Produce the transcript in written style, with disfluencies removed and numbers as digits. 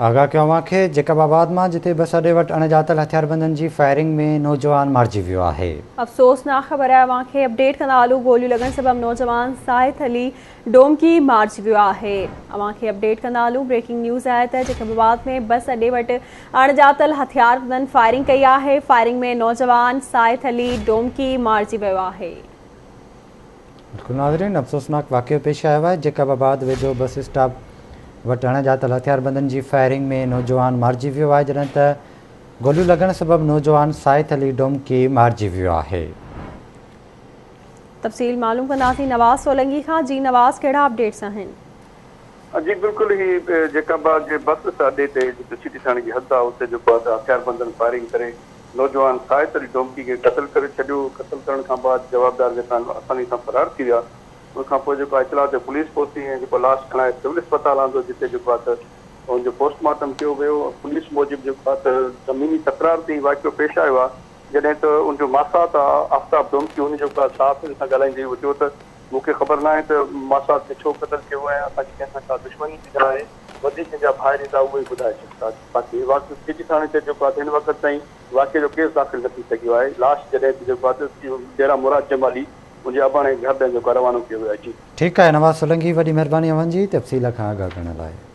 آگاهه ڪيو اوهان کي جيڪب آباد مان جتي بس اڏي وٽ اڻڄاتل هٿياربندن جي فائرنگ ۾ نوجوان مارجي ويو آهي. افسوسناڪ خبر آهي اوهان کي اپڊيٽ ڪندا هلون گوليون لڳڻ سبب نوجوان ساهت علي ڊومڪي مارجي ويو آهي اوهان کي اپڊيٽ ڪندا هلون بريڪنگ نيوز آهي ته جيڪب آباد ۾ بس اڏي وٽ اڻڄاتل هٿياربندن فائرنگ ڪئي آهي فائرنگ ۾ نوجوان ساهت علي ڊومڪي مارجي ويو آهي. بلڪل ناظرين افسوسناڪ واقعو پيش آيو آهي جيڪب آباد ويجهو بس اسٽاپ وٽ اڻ ڄاتل هٿياربندن جي فائرنگ ۾ نوجوان مارجي ويو آهي جڏهن ته گوليون لڳڻ سبب نوجوان سائٿ علي ڊومڪي مارجي ويو آهي. تفصيل معلوم ڪنداسين نواز سولنگي کان جي نواز ڪهڙا اپڊيٽس آهن. جي بلڪل هي جيڪب آباد جي بس اڏي تي جتي سٽي ٿاڻي جي حد آهي اتي جيڪو آهي ته هٿياربندن فائرنگ ڪري نوجوان ساهت علي ڊومڪي کي قتل ڪري ڇڏيو، قتل ڪرڻ کان بعد جوابدار جيڪا آهن آساني سان فرار ٿي ويا، ان کان پوء جيڪو آهي اطلاع تي پوليس پهتي ۽ جيڪو لاش کڻائي سول اسپتال آندو جتي جيڪو آهي ته ان جو پوسٽ مارٽم ڪيو ويو، پوليس موجب جيڪو آهي ته زميني تڪرار تي هي واقعو پيش آيو آهي، جڏهن ته ان جو ماسات آفتاب ڊومڪي ان جيڪو آهي صحافين سان ڳالهائيندي اهو چيو ته مون کي خبر ناهي ته ماسات کي ڇو قتل ڪيو ۽ اسان جي ڪنهن سان ڪا دشمني به ناهي، وڌيڪ جنهن جا ڀائر ايندا اهي ئي ٻڌائي سگهندا. باقي هي واقعو سٽي ٿاڻي تي جيڪو آهي ته هن وقت تائين واقعي جو ڪيس داخل نه ٿي سگهيو آهي، لاش جڏهن ته جيڪو آهي ته ڊيرا مراد جمالي ان جي اباڻي گهر ڏانهن جيڪو آهي روانو ڪيو ويو آهي. جي. ٺيڪ آهي نواز سولنگي وڏي مهرباني اوهان جي تفصيل کان آگاهه ڪرڻ لاء.